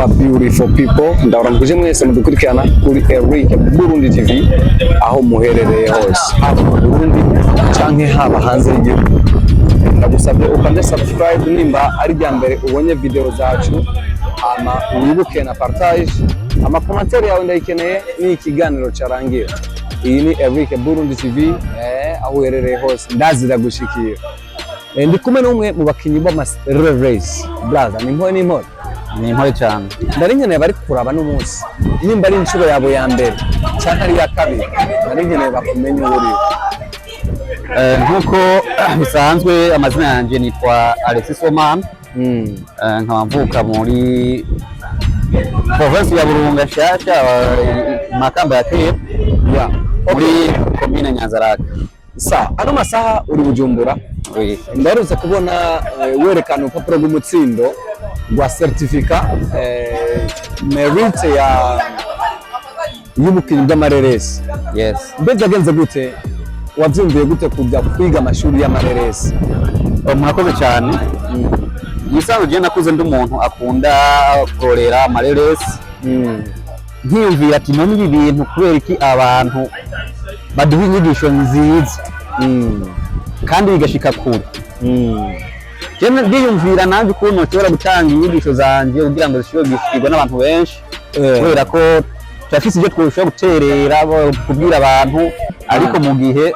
My beautiful people, ndabaramukije mwese mudukurikirana kuri Eric Burundi TV aho muherereye hose, haba mu Burundi canke haba hanze y'igihugu. Ndagusabye ukande subscribe nimba ari rya mbere ubonye video zacu, hama wibuke na partage, ama commentaire yawe ndayikeneye. Ni ikiganiro carangira. Iyi ni Eric Burundi TV, aho uherereye hose ndazira gushikira. Ndi kumwe n'umwe mu bakinyi b'amareresi. Brother, ni impore, ni impore? Ni impore cyane. Ndari nkeneye bari kuraba n'umunsi, nimba ari inshuro yabo ya mbere canke ari iya kabiri, nari nkeneye bakumenye uwo uriwe. Nk'uko bisanzwe, amazina yanjye nitwa Alexis Oman. Nkaba mvuka muri province ya Burunga nshasha, Makamba ya kera, muri komine Nyanzarake. Sa ano masaha uri Bujumbura? Oui. Ndaherutse kubona werekana urupapuro rw'umutsindo rwa certificat mérite ya y'ubukinyi bw'amareresi. Yes. Mbe byagenze gute? Wavyumviye gute kujya kwiga amashuri y'amareresi? Murakoze cyane. Ibisanzwe je nakuze ndi umuntu akunda kurorera amareresi, nkiyumvira ati: "None ibi bintu kubera iki abantu baduha inyigisho nziza kandi bigashika kure?" Je ndiyumvira nanjye ukuntu nshobora gutanga inyigisho zanje kugira ngo zishobore gushikirwa n'abantu benshi, kubera ko turafise ibyo twoshobora guterera kubwira abantu, ariko mu gihe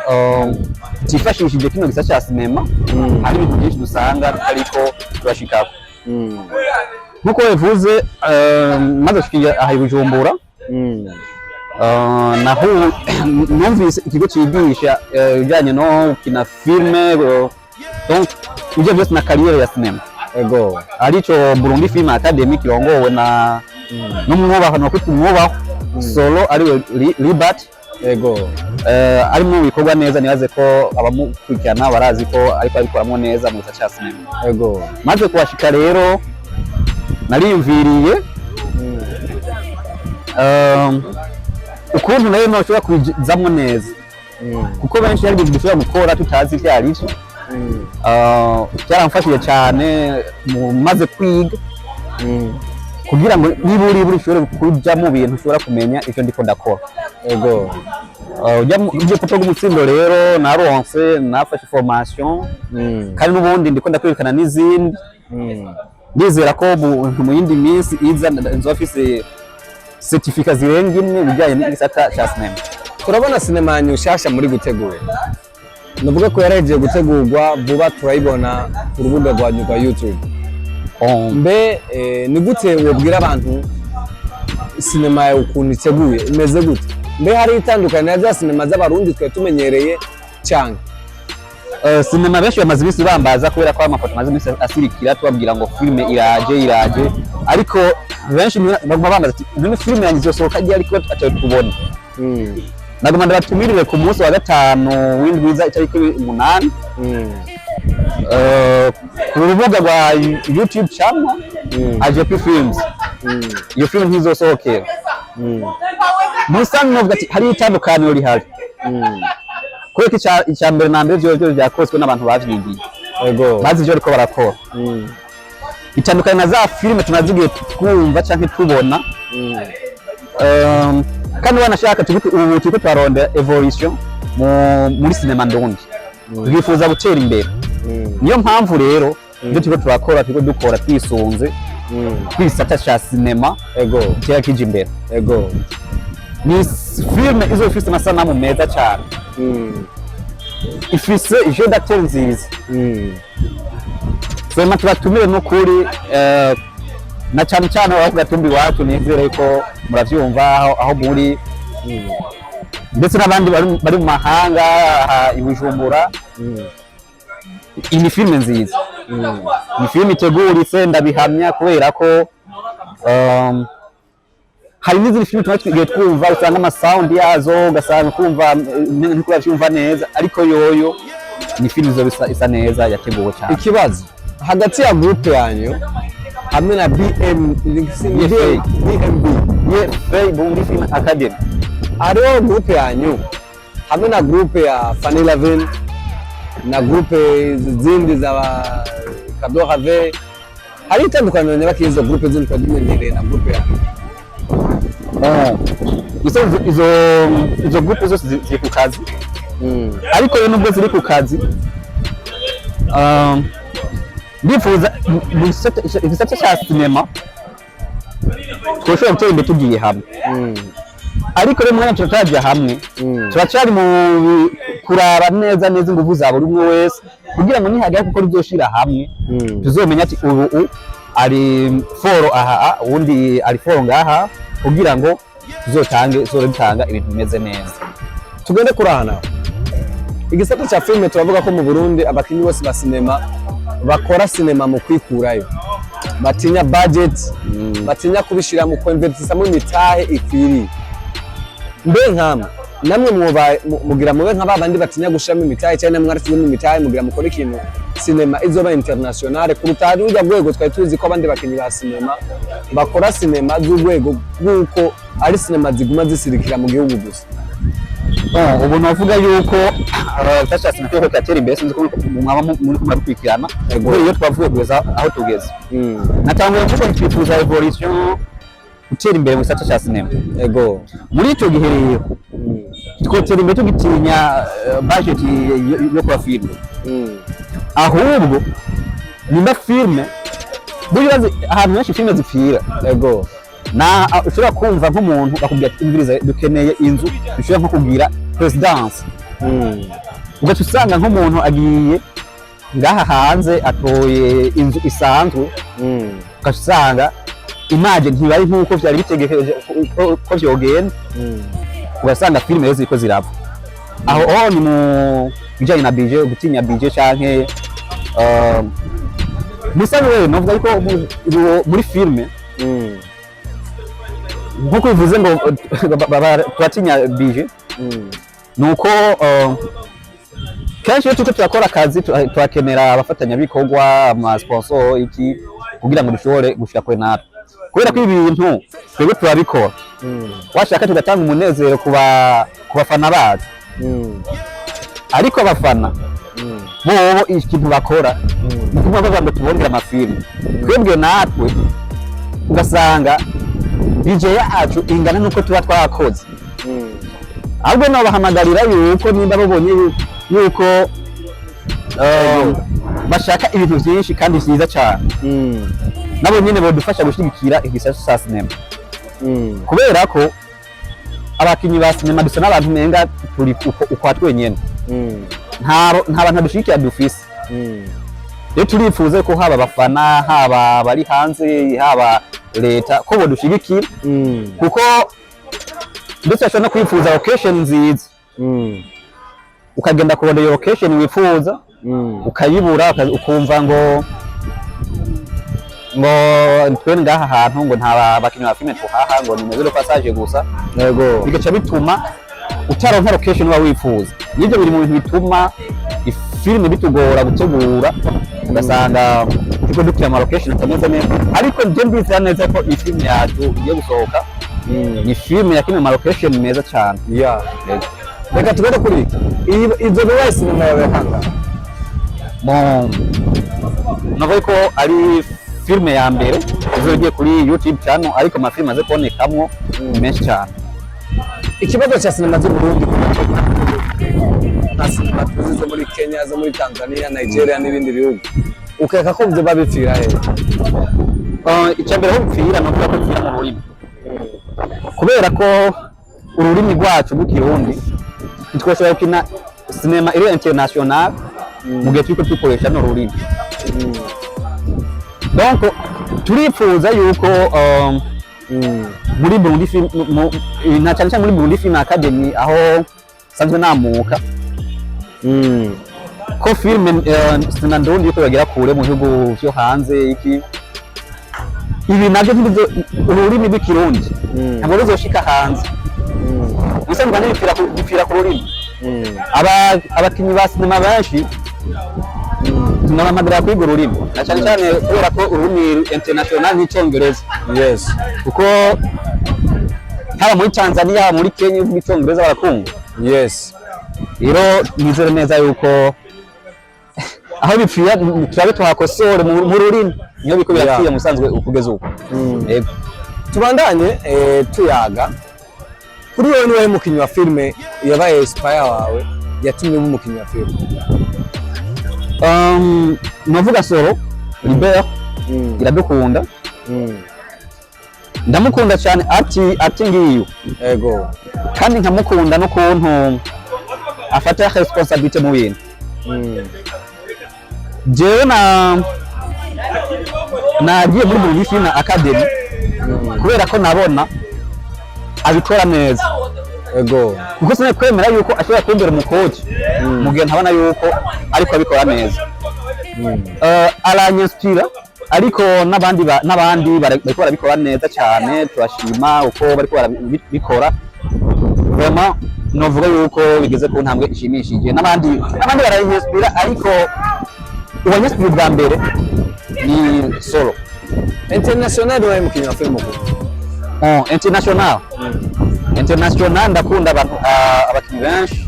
tifashishije kino gisa ca sinema, hari ibintu byinshi dusanga tutariko turashikako. Nk'uko bivuze, maze gushikira aha i Bujumbura, naho numvise ikigo cigisha ibijanye no gukina filme, donc ibyo byose na carrière ya sinema, arico Burundi Film Academy, kirongowe na n'umwubaho, no kwita umwubaho solo, ariwe Libert. Arimo mu bikorwa neza. Nibaze ko abamukurikirana barazi ko ariko abikoramo neza mu gisata ca sinema. Maze kuhashika rero, nariyumviriye ukuntu nayo noshobora kubizamwo neza, kuko benshi hari ibintu dushobora gukora tutazi ivyo arivyo. Byaramfashije cyane mu maze kwiga, kugira ngo niba uri buri ushobore kuja mu bintu ushobora kumenya ivyo ndiko ndakora. Ujya ibyo rupapuro rw'umutsindo rero naronse, nafashe formation, kandi n'ubundi ndiko ndakwirikana n'izindi. Ndizera ko mu yindi minsi iza nzoba mfise certificat zirenga imwe bijyanye n'igisata ca sinema. Turabona sinema yanyu nshasha muri gutegura, nuvuga ko yarahejeje gutegurwa, vuba turayibona ku rubuga rwanyu rwa YouTube. Mbe ni gute wobwira abantu sinema yawe ukuntu iteguye, imeze gute? Mbe hari itandukaniro na za sinema z'Abarundi twari tumenyereye cyane? Sinema benshi bamaze iminsi bambaza, kubera ko amafoto amaze iminsi asirikira, tubabwira ngo filime iraje, iraje, ariko benshi baguma bambaza ati: "None filime yanjye izosohoka ryari, ariko atayo tubona?" Naguma ndabatumirire ku munsi wa gatanu w'indwiza, itariki 8, ku rubuga rwa YouTube channel AGP Films. Iyo filime ntizosohokera musa. Novuga ati hariho itandukaniro rihari, kubera ko icya mbere na mbere vyo vyakozwe n'abantu bavyigiye, bazi ivyo bariko barakora. Bitandukanye na za filime tumaze igihe twumva canke tubona. Kandi wanashaka ubu turiko turarondera évolution muri sinema ndundi, twifuza gutera imbere. Niyo mpamvu rero ibyo turiko turakora, turiko dukora twisunze kwisata ca sinema kera kija imbere. Ni filime izo ifise amasanamu meza cyane, ifise jeu d'acteur nziza. Vraiment tubatumire n'ukuri, na cyane cyane aho ku gatumba iwacu. Nizere ko muravyumva aho muri, ndetse n'abandi bari mu mahanga, aha i Bujumbura. Iyi ni filime nziza, ni filime iteguritse, ndabihamya, kubera ko hari n'izindi filime tuba twigiye twumva, usanga amasound yazo ugasanga kumva ntiko uravyumva neza, ariko yoyo ni filime izoba isa neza, yateguwe cyane. Ikibazo hagati ya groupe yanyu hamwe na BM BFA. BMB. BFA, Burundi Film Academy. Hariho groupe yanyu hamwe na groupe ya Fanny Lavin na groupe zindi za Kado Rave. Hari itandukaniro nyabaki izo groupe zindi twari tumenyereye na groupe yawe? Gusa izo groupe zose ziri ku kazi, ariko rero nubwo ziri ku kazi, ndifuza mu igisata cya sinema twoshobora gutera imbere tugiye hamwe. Ariko rero umwanya turatajya hamwe, turacyari mu kuraba neza neza ingufu za buri umwe wese, kugira ngo nihagera kuko tuzoshira hamwe, tuzomenya ati ubu ari fort aha, uwundi ari fort ngaha, kugira ngo tuzotange dutanga ibintu bimeze neza. Tugende kurahana igisata cya filime. Turavuga ko mu Burundi abakinyi bose ba sinema bakora sinema mu kwikurayo, batinya budget, batinya kubishira mu kwinvestisamo imitahe ikwiriye. Mbe nkamwe namwe mwoba mugira mube nka babandi batinya gushiramo imitahe, cyangwa namwe mwarashyizemo imitahe mugira mukore ikintu sinema izoba internationale kuruta rurya rwego twari tuzi ko abandi bakinyi ba sinema bakora sinema z'urwego rw'uko ari sinema ziguma zisirikira mu gihugu gusa? Bon, ubu navuga yuko igisata cya sinema kiriko kiratera imbere. Sinzi ko mwaba muriko murabikurikirana. Kubera iyo twavuye kugeza aho tugeze, natanguye mvuga nti twifuza évolution, gutera imbere mu gisata cya sinema. Muri ico gihe rero twotera imbere tugitinya budget yo kuba filime? Ahubwo nimba filime burya urazi ahantu henshi filime zipfira, na ushobora kumva nk'umuntu bakubwira ati: "Umviriza, dukeneye inzu dushobora nko kugira présidence." Ugaca usanga nk'umuntu agiye ngaha hanze atoye inzu isanzwe, ugaca usanga image ntibari nk'uko vyari bitegekeje ko vyogenda, ugasanga filime rero ziriko zirapfa aho. Ho ni mu bijanye na budget, gutinya budget canke musa wewe novuga yuko muri filime, nkuko bivuze ngo turatinya budget, nuko kenshi iyo turiko turakora akazi turakenera abafatanyabikorwa, ama sponsor, iki, kugira ngo dushobore gushika kure natwe, kubera ko ibintu twebwe turabikora washaka tugatanga umunezero ku bafana bacu, ariko abafana bobo ikintu bakora ni ukuvuga bavuga ngo tubongere amafilime. Twebwe natwe ugasanga budget yacu ingana n'uko tuba twakoze. Ahubwo nabahamagarira yuko nimba babonye yuko bashaka ibintu vyinshi kandi vyiza cane, nabo nyene bodufasha gushigikira igisata ca sinema, kubera ko abakinyi ba sinema dusa n'abantu umenga turi uko ukwa twenyene, nta bantu badushigikira dufise. Rero turifuza ko haba abafana, haba abari hanze, haba leta, ko bodushigikira, kuko ndetse bashobora no kwifuza location nziza, ukagenda kurondera iyo location wifuza ukayibura, ukumva ngo twe ngaha hantu ngo nta bakinyi ba filime tuhaha, ngo ni maison de passage gusa. Bigaca bituma utaronka location uba wifuza. Nibyo biri mu bintu bituma ifilime bitugora gutegura, ugasanga turiko dukira ama location atameze neza. Ariko nje ndizera neza ko iyi filime yacu igiye gusohoka ni filime yakiniwe ama location meza cyane. Yeah. Reka tugende kuri iyi izo bibaye sinema yawe ya kangahe? Bon, navuga ko ari filime ya mbere izo igiye kuri YouTube channel, ariko amafilime aze kubonekamwo ni menshi cyane. Ikibazo cya sinema z'u Burundi, nka sinema tuzi zo muri Kenya, zo muri Tanzania, Nigeria n'ibindi bihugu, ukeka ko byoba bipfira he? Icya mbere aho bipfira ni ukuvuga ko bipfira mu rurimi, kubera ko ururimi rwacu rw'Ikirundi ntitwashobora gukina sinema iri international mu gihe turiko dukoresha no rurimi. Donc turifuza yuko muri Burundi Film na cyane cyane muri Burundi Film Academy aho sanzwe namuka, ko filime sinema ndundi yuko bagera kure mu bihugu vyo hanze, iki ibi navyo ururimi rw'Ikirundi ntabwo ruzoshika hanze. Gusa mbwa bipfira ku rurimi. Abakinyi ba sinema benshi tunabahamagarira kwiga ururimi, na cyane cyane kubera ko ururimi international n'icongereza, kuko haba muri Tanzania, haba muri Kenya, uvuga Icongereza barakumva. Rero nizere neza yuko Aho bipfira turabe tuhakosore mu rurimi, niyo biko birapfira musanzwe kugeza ubu. Yego. Tubandanye tuyaga. Kuri wowe, niwe mukinnyi wa filime yabaye inspire wawe, yatumye uba umukinnyi wa filime? Novuga Soro Libert Iradukunda. Ndamukunda cyane ati ngiyo. Kandi nkamukunda n'ukuntu afata responsabilité mu bintu. Jewe nagiye muri Burundi Film Academy kubera ko nabona abikora neza, kuko sinari kwemera yuko ashobora kumbera umukoci mu gihe ntabona yuko ariko abikora neza. Aranyinspira, ariko n'abandi bariko barabikora neza cyane. Turashima uko bariko barabikora. Vraiment novuga yuko bigeze ku ntambwe ishimishije. N'abandi baranyinspira, ariko uwanyinspira bwa mbere ni Solo. International, niwe mukinnyi wa filime ukunda? Oh, international ndakunda abantu, abakinnyi benshi.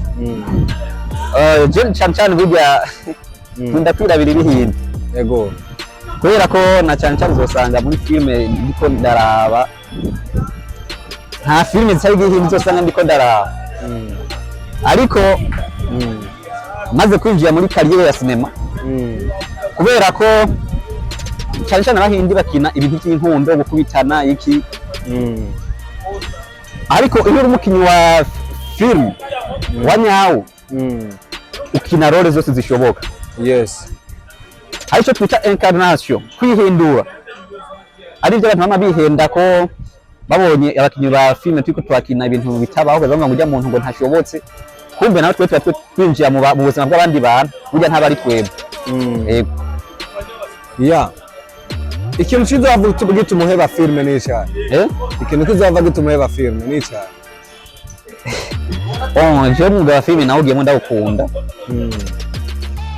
Je cyane cyane burya nkunda kwirabira ibihinde, kubera ko na cyane cyane uzosanga muri filime ndiko ndaraba, nta filime zitari igihinde uzosanga ndiko ndaraba. Ariko maze kwinjira muri carrière ya sinema, kubera ko cyane cyane Abahindi bakina ibintu by'inkundo, gukubitana, iki, ariko iyo uri umukinnyi wa filime wa nyawo, ukina rôle zose zishoboka. Hari icyo twita incarnation, kwihindura, ari byo abantu bama bihenda ko babonye abakinnyi ba filime turiko turakina ibintu bitabaho, bavuga ngo ujya muntu ngo ntashobotse. Kumbe nawe twe tuba twinjiye mu buzima bw'abandi bantu, burya ntaba ari twebwe. Yego. Ya, ikintu kizava gituma uheba filime ni icyayi? Eh? Ikintu kizava gituma uheba filime ni icyayi? Bon, jewe umwuga wa filime nawugiyemo ndawukunda.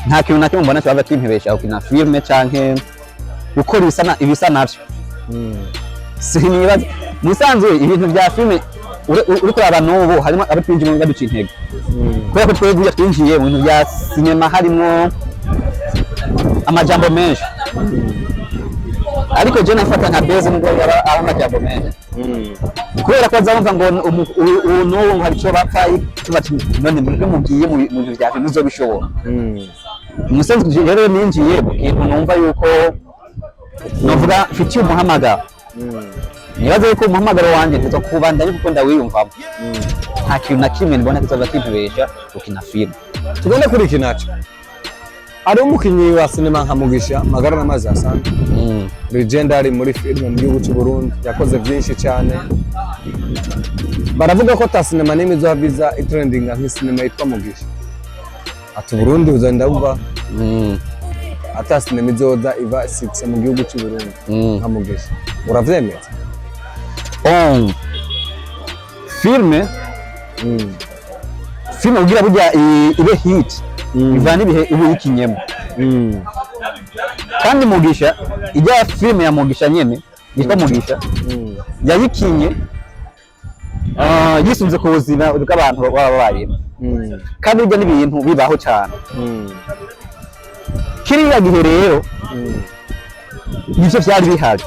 Nta kintu na kimwe mbona kibaza kimpebesha gukina filime canke gukora ibisa navyo. Sinibaza, musanzwe ibintu vya filime uriko uraba n'ubu harimo abo twinjiyemo baduca intege, kubera ko twebwe burya twinjiye mu bintu vya sinema harimwo amajambo menshi, ariko je nafata nka beze nubwo yaba ari amajambo menshi, kubera ko bazamva ngo ubu n'ubu ngo hari ico bapfa, bati none mwebwe mugiye mu bintu vya filime muzobishobora? Umusanzwe rero ninjiye mu kintu numva yuko novuga mfitiye umuhamagaro. Nibaza yuko umuhamagaro wanje ntizo kubandanya kuko ndawiyumvamo. Nta kintu na kimwe mbona kizoza kimpebesha gukina filime. Tugende kuri iki naco. Hari umukinnyi wa sinema nka Mugisha Magara n'amazi Hassan, legendary muri filime mu gihugu cy'u Burundi, yakoze byinshi cyane. Baravuga ko ta sinema n'imwe izohava iza itrendinga nk'isinema yitwa Mugisha, ati Burundi buzagenda buva ata sinema izoza iba succès mu gihugu cy'u Burundi nka Mugisha. Uravyemeza? Oh. Filme, filme kugira burya ibe hit ivana ibihe uba uyikinyemo. Kandi Mugisha, ijya filime ya Mugisha nyene yitwa Mugisha, yayikinye yisunze ku buzima bw'abantu baba babayemo, kandi burya n'ibintu bibaho cyane. Kiriya gihe rero nivyo vyari bihari.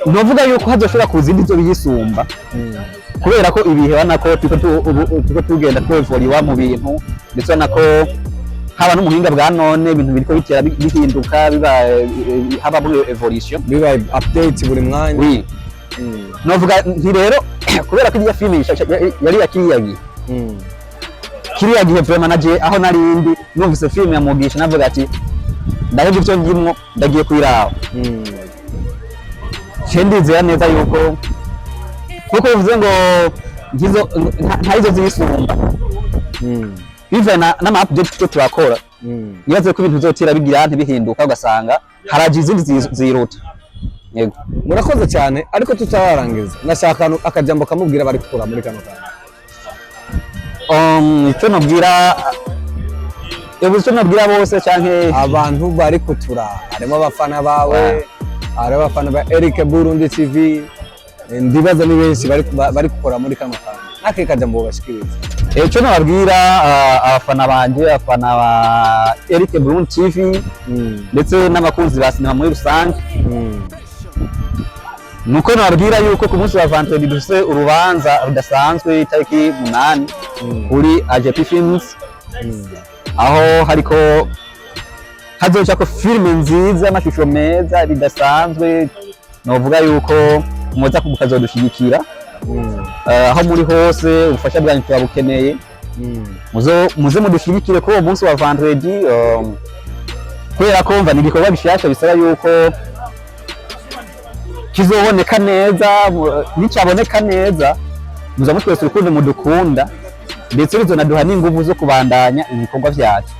Novuga yuko hazoshobora kuza indi zo biyisumba, kubera ko ibihe ubona ko turiko ubu turiko tugenda twevoliwa mu bintu, ndetse ubona ko haba n'umuhinga bwa none, ibintu biriko bitera bihinduka, biba haba muri évolution. Bibaye update buri mwanya. Oui. Novuga nti rero kubera ko irya filime yari ya kiriya gihe, kiriya gihe vraiment naje aho narindi numvise filime ya Mugisha, navuga ati ndahebye ivyo ndimwo, ndagiye kuyiraba. Ce ndizera neza yuko nkuko bivuze ngo ngizo ntarizo ziyisumba, bivanye n'ama update turiko turakora. Nibaze ko ibintu bizotera bigira ntibihinduka, ugasanga haraje izindi ziruta. Yego. Murakoze cyane, ariko tutararangiza nashaka akajambo kamubwira bari gukura muri kano kanya. Icyo nobwira, ubu icyo nobwira bose canke Abantu bari kutura, harimo abafana bawe, harimo abafana ba Eric Burundi TV, ndibaza ni benshi bari gukora muri kano kanya, n'ake kajambo bashikiriza. Icyo nababwira abafana banje, abafana ba Eric Burundi TV ndetse n'abakunzi ba sinema muri rusange, nuko nababwira yuko ku munsi wa vendredi dufise urubanza rudasanzwe, itariki 8, kuri AGP Films, aho hariko hazocako filime nziza, amashusho meza bidasanzwe. Novuga yuko muza mukazodushigikira. Aho muri hose, ubufasha bwanyu turabukeneye. Muze mudushigikire kuri uwo munsi wa vendredi, kubera ko mva ni igikorwa gishasha bisaba yuko kizoboneka neza. Nicaboneka neza, muza mutwese urukundo mudukunda, ndetse bizonaduha n'inguvu zo kubandanya ibikorwa vyacu.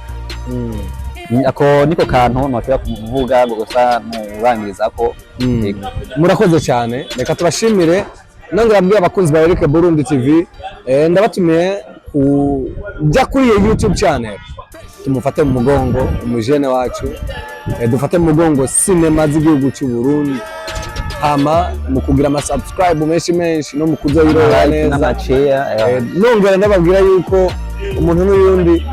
Ako niko kantu noshobora kuvuga ngo gusa nurangirizako. Yego. Murakoze cyane, reka tubashimire. Nongera mbwira abakunzi ba Eric Burundi TV, ndabatumiye kujya kuri iyo YouTube channel, tumufate mu mugongo umujene wacu, dufate mu mugongo sinema z'igihugu cy'u Burundi, hama mu kugira ama subscribe menshi menshi no mu kuzoyirora neza. N'ama share. Nongera ndababwira yuko umuntu n'uyundi.